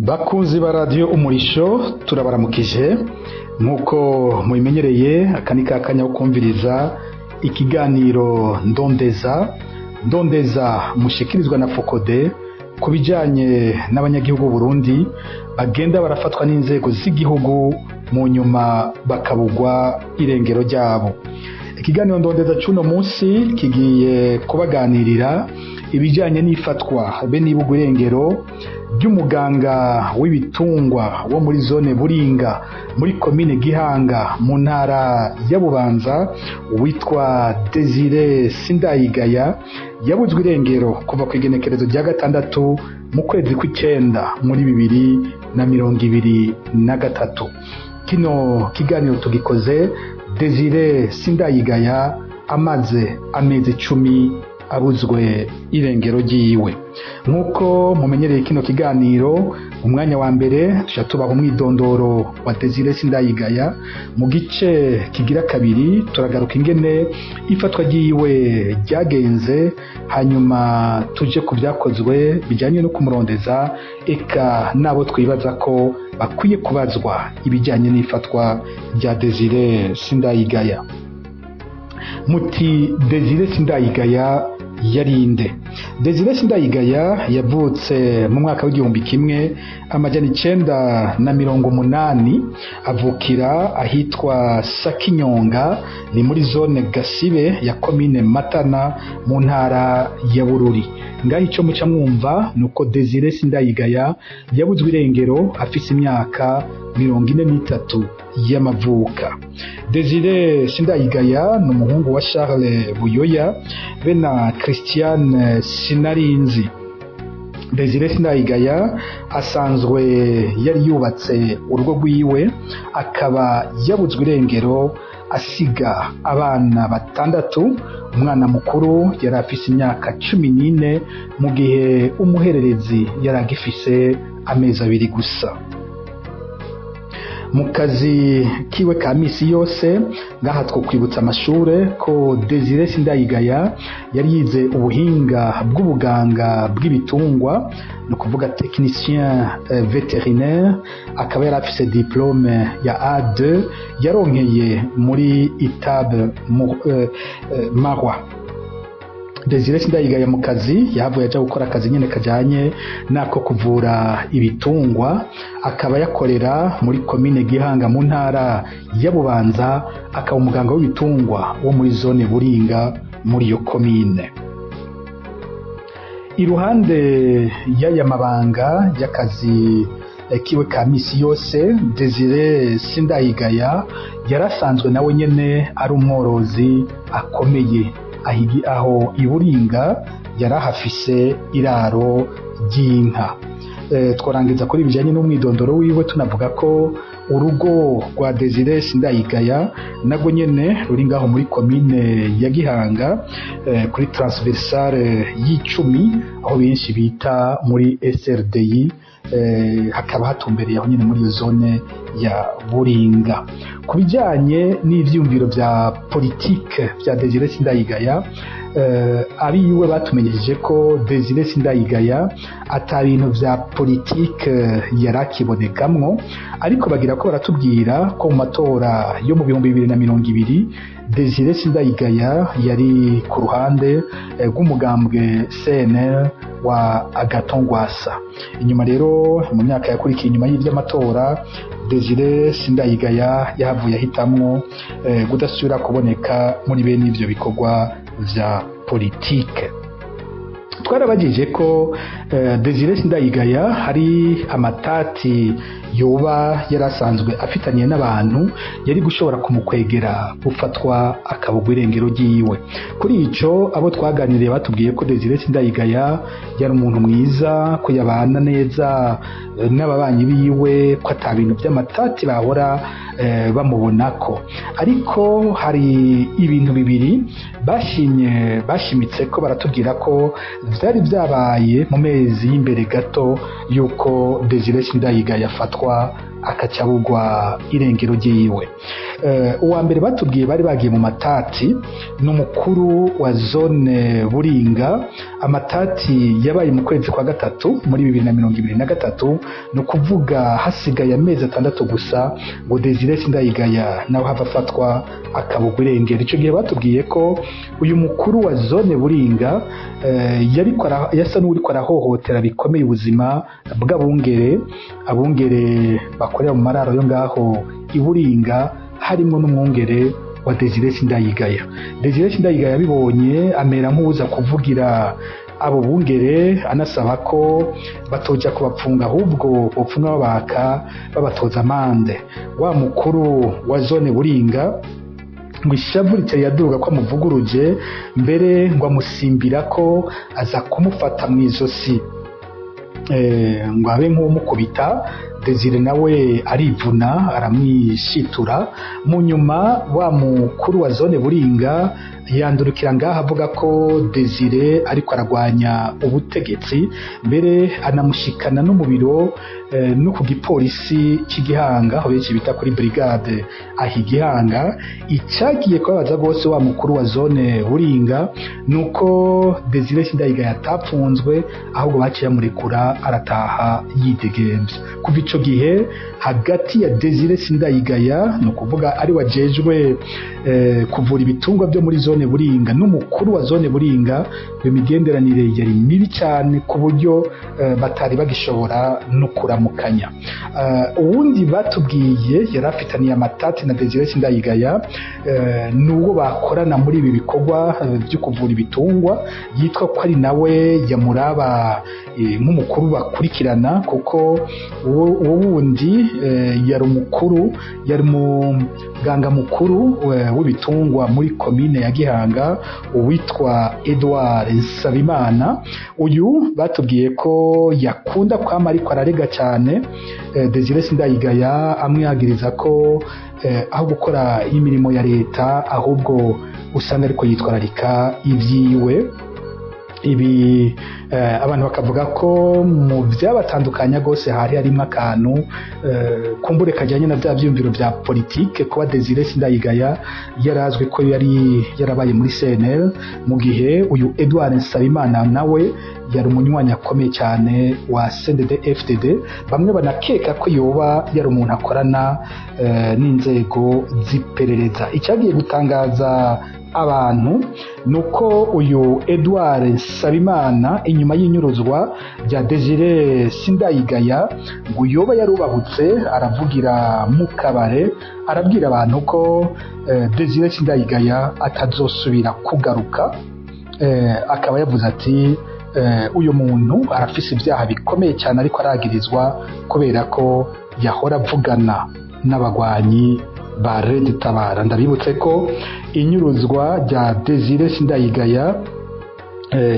Bakunzi ba Radiyo Umurisho, turabaramukije. Nk'uko mubimenyereye, aka ni kakanya ko kumviriza ikiganiro Ndondeza. Ndondeza mushikirizwa na FOCODE ku bijyanye n'abanyagihugu Burundi bagenda barafatwa n'inzego z'igihugu, mu nyuma bakabugwa irengero ryabo. Ikiganiro Ndondeza cy'uno munsi kigiye kubaganirira ibijyanye n'ifatwa be n'ibugwa irengero ry'umuganga w'ibitungwa wo muri zone Buringa, muri komine Gihanga, mu ntara ya Bubanza, witwa Desire Sindayigaya, yabuzwe irengero kuva ku igenekerezo rya 6 mu kwezi kw'icenda muri 2023. Kino kiganiro tugikoze Desire Sindayigaya amaze amezi 10 abuzwe irengero ryiwe. Nk'uko mumenyereye kino kiganiro, mu mwanya wa mbere tuja tubaha umwidondoro wa Desire Sindayigaya. Mu gice kigira kabiri turagaruka ingene ifatwa ryiwe ryagenze, hanyuma tuje ku byakozwe bijyanye no kumurondeza, eka nabo twibaza ko bakwiye kubazwa ibijyanye n'ifatwa rya Desire Sindayigaya. Muti Desire Sindayigaya yarinde? Desire Sindayigaya yavutse mu mwaka w'1980, avukira ahitwa Sakinyonga, ni muri zone Gasibe ya komine Matana, mu ntara ya Bururi. Ngaho icyo muca mwumva ni uko Desire Sindayigaya yabuzwe irengero afise imyaka 43 y'amavuka. Desire Sindayigaya ni umuhungu wa Charles Buyoya be na Christiane Sinarinzi. Desire Sindayigaya asanzwe yari yubatse urugo rwiwe, akaba yabuzwe irengero asiga abana batandatu. Umwana mukuru yari afise imyaka 14, mu gihe umuhererezi yari agifise amezi 2 gusa. Mu kazi kiwe ka misi yose, ngaha twokwibutsa amashure ko Desire Sindayigaya yari yize ubuhinga bw'ubuganga bw'ibitungwa, ni ukuvuga technicien vétérinaire, akaba yari afise diplôme ya A2 yaronkeye muri ITAB Marwa. Desire Sindayigaya mu kazi yahavuye aja gukora akazi nyene kajanye nako kuvura ibitungwa, akaba yakorera muri komine Gihanga, mu ntara ya Bubanza, akaba umuganga w'ibitungwa wo muri zone Buringa muri iyo komine. Iruhande y'aya mabanga y'akazi kiwe ka misi yose, Desire Sindayigaya yarasanzwe nawe nyene ari umworozi akomeye. Aho iburinga yarahafise iraro ry'inka. Twarangiza kuri bijanye n'umwidondoro wiwe tunavuga ko urugo rwa Desire Sindayigaya narwo nyene ruri ngaho muri komine ya Gihanga, kuri transversale y'icumi, aho benshi bita muri SRDI, hakaba hatumbereye aho nyene muri iyo zone ya Buringa. Ku bijyanye n'ivyumviro vya politike vya Desire Sindayigaya, abiwe batumenyesheje ko Desire Sindayigaya ata bintu vya politike yarakibonekamwo, ariko bagira ko baratubwira ko mu matora yo mu 2020 Desire Sindayigaya yari ku ruhande rw'umugambwe CNL wa Agathon Rwasa. Inyuma rero, mu myaka yakurikiye inyuma y'ivy'amatora, Desire Sindayigaya yahavuye ahitamwo kudasubira kuboneka muri bene ivyo bikorwa vya politike. Twarabagije ko Desire Sindayigaya hari amatati yoba yarasanzwe afitaniye n'abantu yari gushobora kumukwegera gufatwa akabugwa irengero ryiwe. Kuri ico, abo twaganiriye batubwiye ko Desire Sindayigaya yari umuntu mwiza, ko yabana neza n'ababanyi biwe, ko ata bintu by'amatati bahora bamubonako. Ariko hari ibintu bibiri bashimye bashimitse ko baratubwira ko vyari vyabaye mu mezi y'imbere gato yuko Desire Sindayigaya afatwa. akacabugwa irengero ryiwe. Uwa mbere batubwiye bari bagiye mu matati ni umukuru wa zone Buringa. Amatati yabaye mu kwezi kwa gatatu muri 2023, ni ukuvuga hasigaye amezi 6 gusa ngo Desire Sindayigaya nawe hava afatwa akabugwa irengero. Icyo gihe batubwiye ko uyu mukuru wa zone Buringa yasa n'uriko arahohotera bikomeye ubuzima bw'abungere, abungere bakorera mu mararo yo ngaho i Buringa, harimo n'umwungere wa Desire Sindayigaya. Desire Sindayigaya yabibonye amera nk'uza kuvugira abo bungere, anasaba ko batoja kubapfunga ahubwo bopfunga babaka babatoza amande. Wa mukuru wa zone Buringa ngo ishavu ritari yaduga ko amuvuguruje, mbere ngo amusimbira ko aza kumufata mu izosi ngo abe nk'umukubita. Desire nawe arivuna aramwishitura. Mu nyuma wa mukuru wa zone Buringa yandurukira ngaha avuga ko Desire ariko aragwanya ubutegetsi, mbere anamushikana no mu biro no ku gipolisi cy'Igihanga, aho benshi bita kuri brigade aho Igihanga. Icyagiye kubabaza rwose wa mukuru wa zone Buringa nuko Desire Sindayigaya atapfunzwe, ahubwo baciye bamurekura arataha yidegemvya. Kuva ico gihe hagati ya Desire Sindayigaya, ni ukuvuga ari wajejwe kuvura ibitungwa byo muri zone Buringa, n'umukuru wa zone Buringa, imigenderanire yari mibi cyane ku buryo batari bagishobora no kuramukanya. Uwundi batubwiye yari afitaniye amatati na Desire Sindayigaya n'uwo bakorana muri ibi bikorwa byo kuvura ibitungwa, yitwa ko ari nawe yamuraba nk'umukuru bakurikirana, kuko uwo wundi yari umukuru, yari muganga mukuru w'ibitungwa muri komine ya Gihanga, uwitwa Edouard Nsabimana. Uyu batubwiye ko yakunda kwama ariko ararega cyane Desire Sindayigaya, amwihagiriza ko aho gukora imirimo ya leta ahubwo usanga ariko yitwararika ibyiwe. Ibi abantu bakavuga ko mu byabatandukanya rwose hari harimo akantu kumbure kajyanye na bya byumviro bya politike, kuba Desire Sindayigaya yarazwi ko yari yarabaye muri CNL, mu gihe uyu Edouard Nsabimana nawe yari umunywanyi akomeye cyane wa CNDD-FDD. Bamwe banakeka ko yoba yari umuntu akorana n'inzego z'iperereza. Icyagiye gutangaza abantu nuko uyu Edouard Nsabimana inyuma y'inyuruzwa rya Desire Sindayigaya ngo yoba yarubahutse aravugira mu kabare, arabwira abantu ko Desire Sindayigaya atazosubira kugaruka. Akaba yavuze ati uyu muntu arafise ibyaha bikomeye cyane ariko aragirizwa kubera ko yahora avugana n'abagwanyi ba Red Tabara. Ndabibutse ko inyuruzwa rya Desire Sindayigaya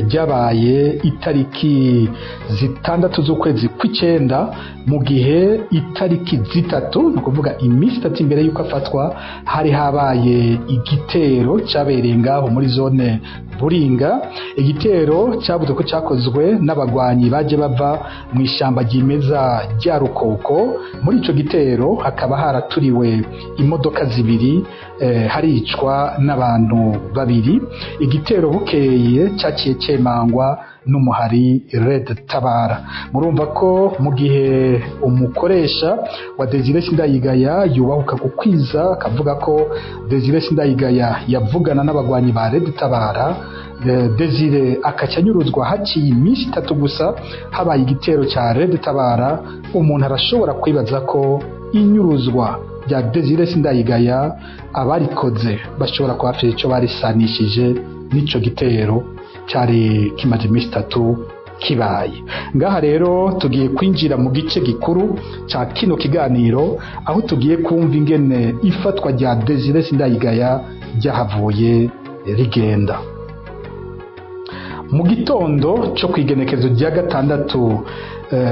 ryabaye itariki 6 z'ukwezi kw'icenda, mu gihe itariki 3, ni ukuvuga iminsi 3 imbere y'uko afatwa, hari habaye igitero cyabereye ngaho muri zone Buringa. Igitero cyavuze ko cyakozwe n'abagwanyi baje bava mu ishyamba ryimeza rya Rukoko. Muri ico gitero hakaba haraturiwe imodoka 2, haricwa n'abantu 2. Igitero bukeye cyaciye cemangwa n'umuhari Red Tabara. Murumva ko mu gihe umukoresha wa Desire Sindayigaya yubahuka gukwiza akavuga ko Desire Sindayigaya yavugana n'abagwanyi ba Red Tabara, Desire akacanyuruzwa haciye iminsi 3 gusa habaye igitero cya Red Tabara, umuntu arashobora kwibaza ko inyuruzwa rya Desire Sindayigaya abarikoze bashobora kuba bafite icyo barisanishije n'ico gitero cyari kimaze iminsi 3 kibaye. Ngaha rero tugiye kwinjira mu gice gikuru cya kino kiganiro, aho tugiye kumva ingene ifatwa rya Desire Sindayigaya ryahavuye rigenda. Mu gitondo cyo kwigenekezo rya 6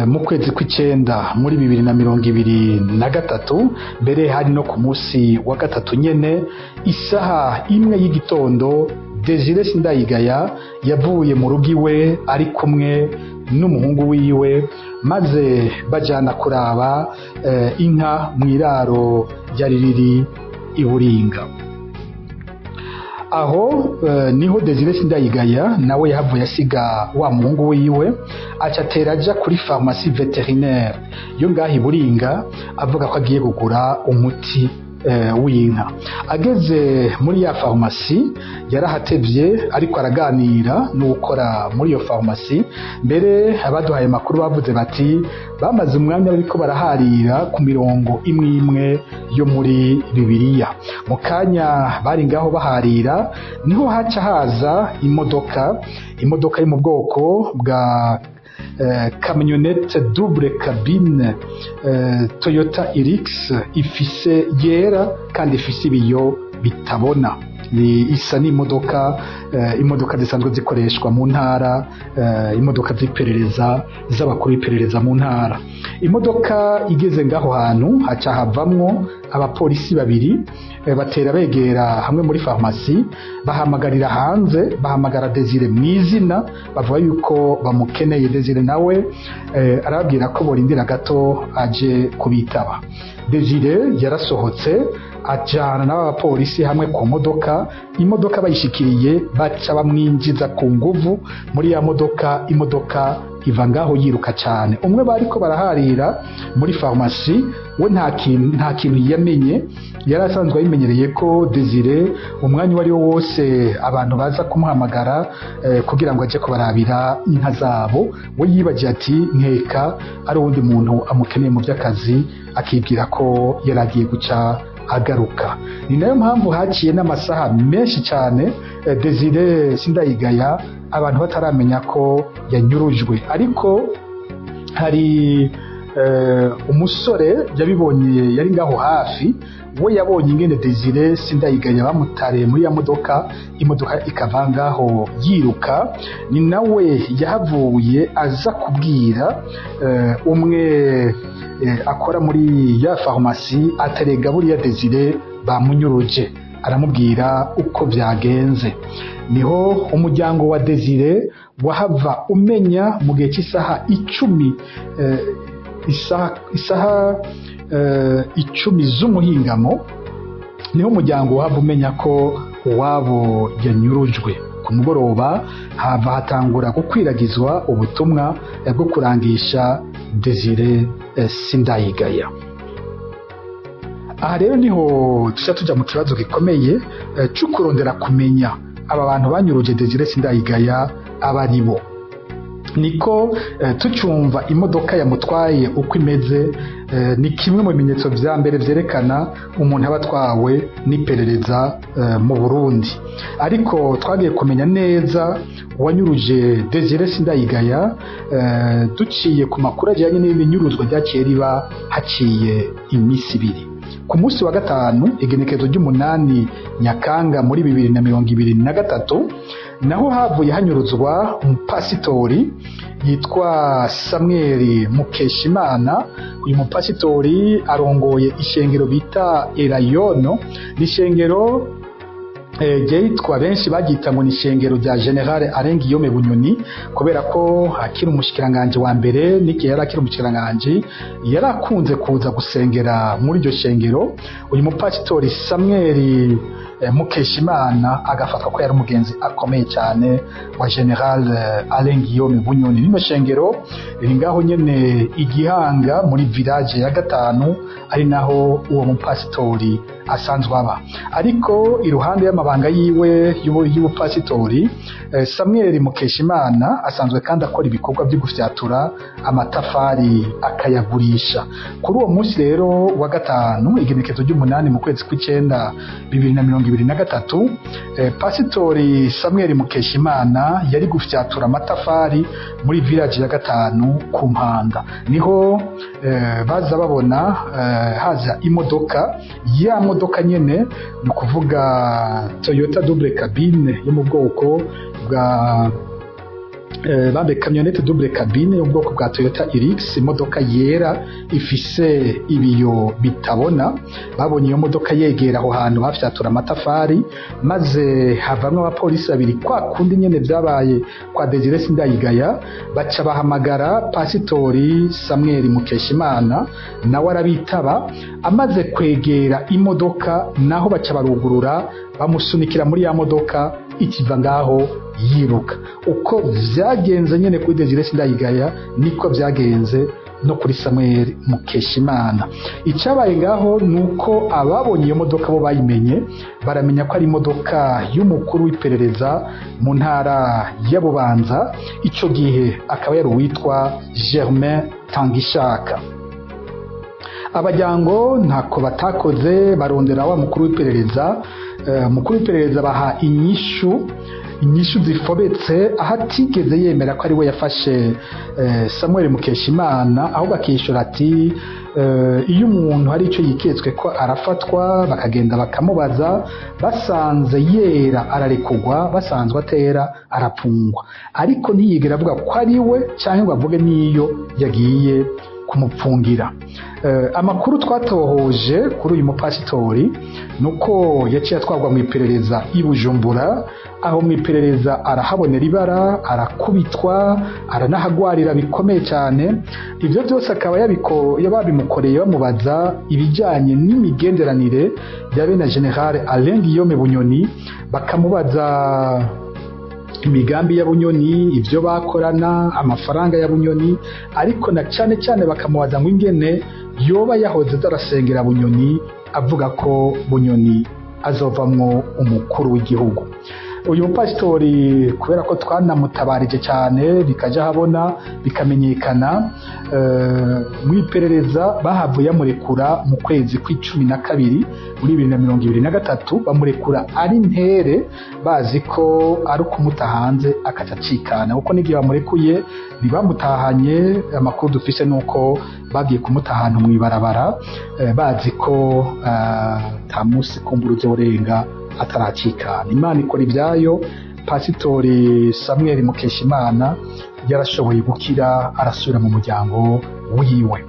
mu kwezi kw'icenda muri 2023, mbere hari no ku munsi wa 3 nyene, isaha 1 y'igitondo, Desire Sindayigaya yavuye mu rugo iwe ari kumwe n'umuhungu wiwe, maze bajana kuraba inka mu iraro ryari riri i Buringa. Aho niho Desire Sindayigaya nawe yahavuye asiga wa muhungu wiwe, aca atera aja kuri pharmacie vétérinaire yo ngaho i Buringa, avuga ko agiye kugura umuti w'inka. Ageze muri ya farumasi yarahatevye, ariko araganira n'ukora muri iyo farumasi. Mbere abaduhaye amakuru bavuze bati bamaze umwanya bariko baraharira ku mirongo imwe imwe yo muri Bibiliya. Mu kanya bari ngaho baharira, niho haca haza imodoka yo mu bwoko bwa camionnette double cabine, Toyota Hilux ifise yera kandi ifise ibiyo bitabona. Ni isa n'imodoka imodoka zisanzwe zikoreshwa mu ntara, imodoka z'iperereza, z'abakuru b'iperereza mu ntara. Imodoka igeze ngaho hantu, haca havamwo abapolisi babiri, batera begera hamwe muri farumasi, bahamagarira hanze, bahamagara Desire mu izina, bavuga yuko bamukeneye. Desire nawe arababwira ko borindira gato aje kubitaba. Desire yarasohotse, ajana n'aba bapolisi hamwe ku modoka. Imodoka bayishikiriye, baca bamwinjiza ku nguvu muri ya modoka. Imodoka iva ngaho yiruka cyane. Umwe bariko baraharira muri farumasi we nta kintu yamenye, yari asanzwe abimenyereye ko Desire umwanya uwo ari wo wose abantu baza kumuhamagara kugira ngo aje kubarabira inka zabo. We yibagiye ati nkeka ari uwundi muntu amukeneye mu by'akazi, akibwira ko yari agiye guca agaruka. Ni nayo mpamvu haciye n'amasaha menshi cyane, Desire Sindayigaya abantu bataramenya ko yanyurujwe. Ariko hari umusore yabibonye, yari ngaho hafi. We yabonye ingene Desire Sindayigaya bamutariye muri ya modoka, imodoka ikava ngaho yiruka. Ni nawe yahavuye aza kubwira umwe akora muri ya farumasi, aterega buriya Desire bamunyuruje, aramubwira uko byagenze. Niho umuryango wa Desire wahava umenya mu gihe cy'isaha 10, isaha 10 z'umuhingamo, niho umuryango wahava umenya ko uwabo yanyurujwe. Ku mugoroba hava hatangura gukwiragizwa ubutumwa bwo kurangisha Desire Sindayigaya. Aha rero niho tuca tuja mu kibazo gikomeye cyo kurondera kumenya aba bantu banyuruje Desire Sindayigaya aba ari bo. Niko tucumva imodoka yamutwaye uko imeze, ni kimwe mu bimenyetso vya mbere vyerekana umuntu aba atwawe n'iperereza mu Burundi. Ariko twagiye kumenya neza uwanyuruje Desire Sindayigaya duciye ku makuru ajyanye n'ibinyuruzwa ryaciye riba haciye iminsi 2, ku munsi wa gatanu, igenekerezo ry'8 Nyakanga muri 2023. Naho havuye hanyuruzwa umupasitori yitwa Samuel Mukeshimana. Uyu mupasitori arongoye ishengero bita Erayono. Ni ishengero ryitwa, benshi bagita ngo ni ishengero rya Général Alain Guillaume Bunyoni, kubera ko akiri umushikiranganje wa mbere, n'igihe yari akiri umushikiranganje, yari akunze kuza gusengera muri iryo shengero. Uyu mupasitori Samuel Mukeshimana agafatwa ko yari umugenzi akomeye cyane wa Général Alain Guillaume Bunyoni. Rino shengero riri ngaho nyene igihanga muri village ya gatanu, ari naho uwo mupasitori asanzwe aba. Ariko iruhande y'amabanga yiwe y'ubupasitori, Samuel Mukeshimana asanzwe kandi akora ibikorwa byo gufyatura amatafari akayagurisha. Kuri uwo munsi rero wa gatanu, igenekezo ry'8 mu kwezi kw'icenda 2023, pasitori Samuel Mukeshimana yari gufyatura amatafari muri village ya gatanu ku Mpanda. Niho baza babona haza imodoka, ya modoka nyene, ni ukuvuga Toyota double cabine yo mu bwoko bwa Bambe camionnette double cabine yo mu bwoko bwa Toyota Hilux, imodoka yera ifise ibiyo bitabona. Babonye iyo modoka yegera aho hantu bafyatura amatafari, maze havamwo abapolisi babiri, kwa kundi nyene vyabaye kwa Desire Sindayigaya. Baca bahamagara Pasitori Samuel Mukeshimana, nawe arabitaba. Amaze kwegera imodoka naho baca barugurura, bamusunikira muri ya modoka, ikiva ngaho yiruka. Uko vyagenze nyene kuri Desire Sindayigaya niko vyagenze no kuri Samuel Mukeshimana. Icabaye ngaho nuko ababonye iyo modoka bo bayimenye, baramenya ko ari imodoka y'umukuru w'iperereza mu ntara ya Bubanza, ico gihe akaba yari uwitwa Germain Tangishaka. Abajyango ntako batakoze, barondera wa mukuru w'iperereza. Umukuru w'iperereza baha inyishu zifobetse, aho atigeze yemera ko ari we yafashe Samuel Mukeshimana, ahubwo akishura ati iyo umuntu hari icyo yiketswe ko arafatwa, bakagenda bakamubaza, basanze yera ararekugwa, basanzwe atera arapfungwa. Ariko ntiyigera avuga ko ari we cyangwa ngo avuge n'iyo yagiye kumupfungira. Amakuru twatohoje kuri uyu mupasitori nuko yaciye atwarwa mu iperereza i Bujumbura. Aho mu iperereza arahabonera ibara, arakubitwa, aranahagwarira bikomeye cyane. Ibyo byose akaba babimukoreye bamubaza ibijyanye n'imigenderanire ya bene General Alain Guillaume Bunyoni, bakamubaza imigambi ya Bunyoni, ibyo bakorana, amafaranga ya Bunyoni, ariko na cyane cyane bakamubaza ngo ingene yoba yahoze arasengera Bunyoni avuga ko Bunyoni azovamwo umukuru w'igihugu. Uyu mupasitori, kubera ko twanamutabarije cyane bikajya habona bikamenyekana, mu iperereza bahavuye bamurekura mu kwezi kw'12 muri 2023, bamurekura ari ntere, bazi ko ari ukumuta hanze akaca acikana, kuko n'igihe bamurekuye ntibamutahanye. Amakuru dufise nuko bagiye kumuta ahantu mu ibarabara, bazi ko ta munsi kumbura uzorenga ataracikana. Imana ikora ibyayo. Pasitori Samuel Mukeshimana yarashoboye gukira, arasubira mu muryango wiwe.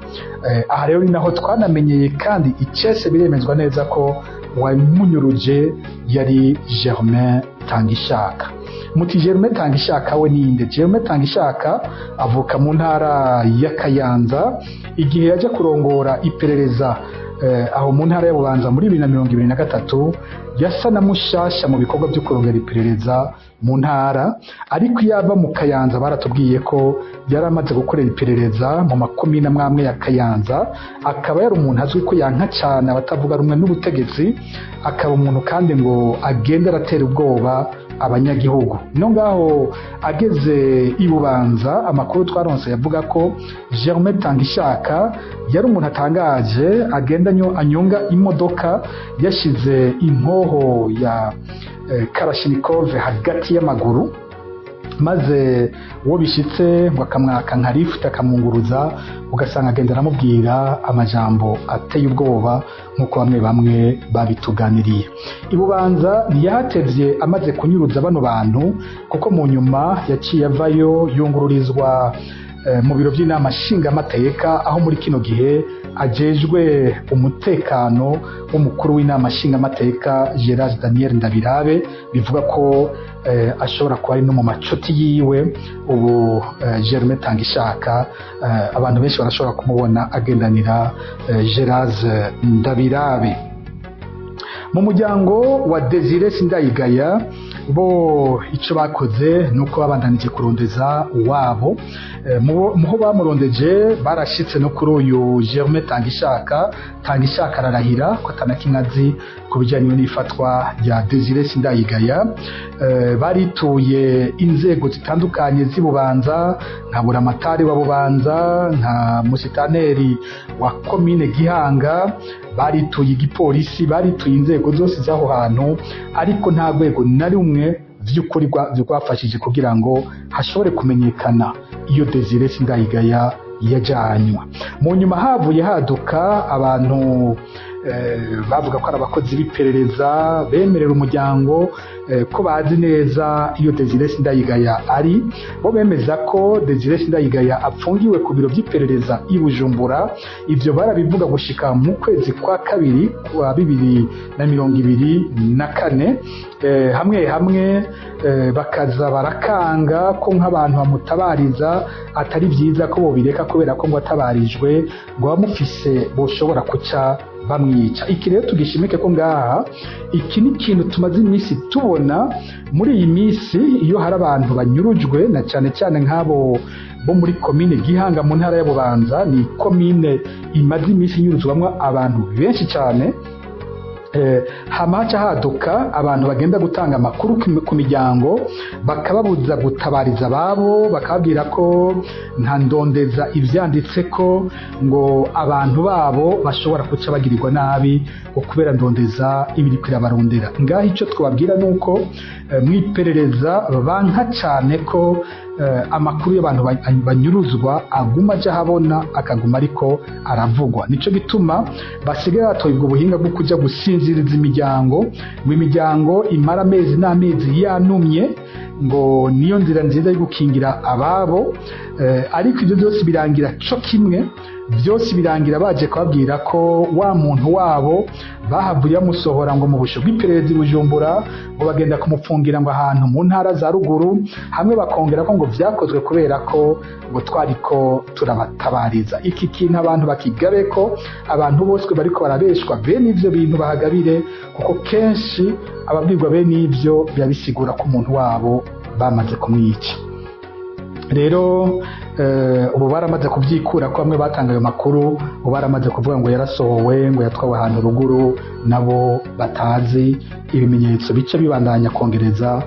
Aha rero ni naho twanamenyeye kandi icese biremezwa neza ko wamunyuruje yari Germain Tangishaka. Muti Germain Tangishaka we ninde? Germain Tangishaka avuka mu ntara ya Kayanza. Igihe yaje kurongora iperereza aho mu ntara ya Bubanza muri 2023, yasa na mushasha mu bikorwa byo kurongera iperereza mu ntara, ariko iyo ava mu Kayanza baratubwiye ko yari amaze gukorera iperereza mu makomine amwe ya Kayanza, akaba yari umuntu azwi ko yanka cyane abatavuga rumwe n'ubutegetsi, akaba umuntu kandi ngo agenda aratera ubwoba abanyagihugu. No ngaho ageze i Bubanza, amakuru twaronse yavuga ko Germain Tangishaka yari umuntu atangaje, agenda anyonga imodoka yashize inkoho ya Kalashnikov hagati y'amaguru, maze uwo bishitse ngo akamwaka nka lift akamunguruza, ugasanga agenda aramubwira amajambo ateye ubwoba nk'uko bamwe bamwe babituganiriye. I Bubanza ntiyahatevye amaze kunyuruza bano bantu, kuko mu nyuma yaciye avayo yungururizwa mu biro by'inama nshingamateka, aho muri kino gihe ajejwe umutekano w'umukuru w'inama nshingamateka Gerard Daniel Ndabirabe. Bivuga ko ashobora kuba ari no mu macuti yiwe. Ubu Germain Tangishaka abantu benshi barashobora kumubona agendanira Gerard Ndabirabe. Mu muryango wa Desire Sindayigaya bo icyo bakoze nuko babandanije kurondeza uwabo. Muho bamurondeje barashitse no kuri uyu Germain Tangishaka. Tangishaka ararahira ko atanakimwe azi ku bijyanye n'ifatwa rya Desire Sindayigaya. Barituye inzego zitandukanye z'Ibubanza, nka Buramatari wa Bubanza, nka musitaneri wa komine Gihanga, barituye igipolisi, barituye inzego zose z'aho hantu, ariko nta rwego na rumwe vy'ukuri rwafashije kugira ngo hashobore kumenyekana iyo Desire Sindayigaya yajanywa. Mu nyuma havuye haduka abantu Bavuga ko ari abakozi b'iperereza, bemerera umuryango ko bazi neza iyo Desire Sindayigaya ari. Bo bemeza ko Desire Sindayigaya apfungiwe ku biro by'iperereza i Bujumbura. Ivyo barabivuga gushika mu kwezi kwa kabiri kwa 2024. Hamwe hamwe bakaza barakanga ko nk'abantu bamutabariza atari vyiza ko bobireka, kubera ko ngo atabarijwe ngo bamufise boshobora kuca bamwica. Iki rero tugishimike ko ngaha iki ni ikintu tumaze iminsi tubona muri iyi minsi, iyo hari abantu banyurujwe, na cyane cyane nk'abo bo muri komine Gihanga mu ntara ya Bubanza. Ni komine imaze iminsi inyuruzwamwo abantu benshi cyane. Hama haca haduka abantu bagenda gutanga amakuru ku miryango, bakababuza gutabariza ababo, bakababwira ko nta ndondeza ivyanditse ko ngo abantu babo bashobora kuca bagirirwa nabi ngo kubera ndondeza ibiri irabarondera. Ngaho icyo twababwira ni uko mw'iperereza banka cyane ko amakuru y'abantu banyuruzwa aguma aja ahabona, akaguma ariko aravugwa. Nico gituma basigaye batoye ubwo buhinga bwo kuja gusinziriza imiryango, ngo imiryango imara amezi n'amezi yanumye, ngo niyo nzira nziza yo gukingira ababo. Ariko ibyo byose birangira co kimwe, byose birangira baje kubabwira ko wa muntu wabo bahavuye bamusohora ngo mu busho bw'iperereza i Bujumbura, ngo bagenda kumupfungira ngo ahantu mu ntara za ruguru, hamwe bakongera ko ngo vyakozwe kubera ko ngo twariko turabatabariza. Iki kintu abantu bakigabe ko abantu bose bariko barabeshwa bene ivyo bintu bahagabire, kuko kenshi ababwirwa bene ivyo biba bisigura ko umuntu wabo bamaze kumwica. Rero ubu baramaze kubyikura ko bamwe batanga ayo makuru, ubu baramaze kuvuga ngo yarasohowe, ngo yatwawe ahantu ruguru, nabo batazi. Ibimenyetso bice bibandanya kongereza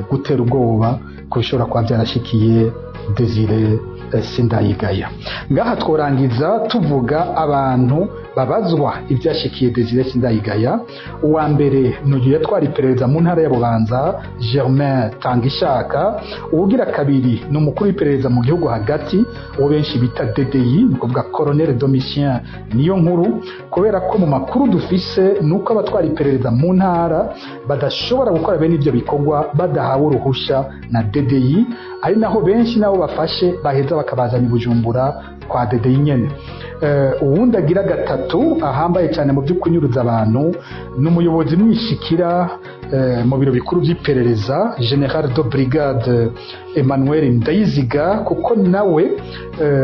gutera ubwoba ku bishobora kuba byarashikiye Desire Sindayigaya. Ngaha tworangiza tuvuga abantu babazwa ibyashikiye Desire Sindayigaya. Uwa mbere ni uyu yatwara iperereza mu ntara ya Bubanza, Germain Tangishaka. Uwugira kabiri ni umukuru w'iperereza mu gihugu hagati, uwo benshi bita DDI, ni ukuvuga Colonel Domitien Niyo Nkuru, kubera ko mu makuru dufise ni uko abatwara iperereza mu ntara badashobora gukora bene ibyo bikorwa badahawe uruhusha na DDI, ari naho benshi nabo bafashe baheza bakabazana i Bujumbura kwa DDI nyene. Uwundi agira gatatu ahambaye cyane mu byo kunyuruza abantu ni umuyobozi mwishikira mu biro bikuru by'iperereza, General de Brigade Emmanuel Ndayiziga, kuko nawe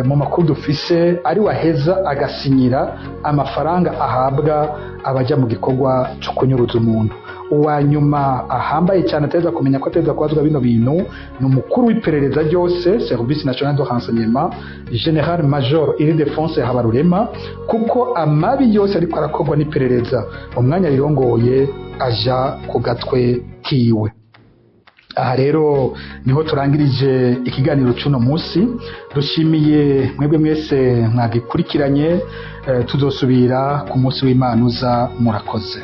mu makuru dufise ari waheza agasinyira amafaranga ahabwa abajya mu gikorwa cyo kunyuruza umuntu. Uwa nyuma ahambaye cyane ateza kumenya ko ateza kubazwa bino bintu ni umukuru w'iperereza ryose, Service National de Renseignement, General Major Ildefonse Habarurema, kuko amabi yose ariko arakorwa n'iperereza mu mwanya rirongoye aja ku gatwe kiwe. Aha rero niho turangirije ikiganiro cy'uno munsi. Dushimiye mwebwe mwese mwagikurikiranye. Tuzosubira ku munsi w'Imana uza. Murakoze.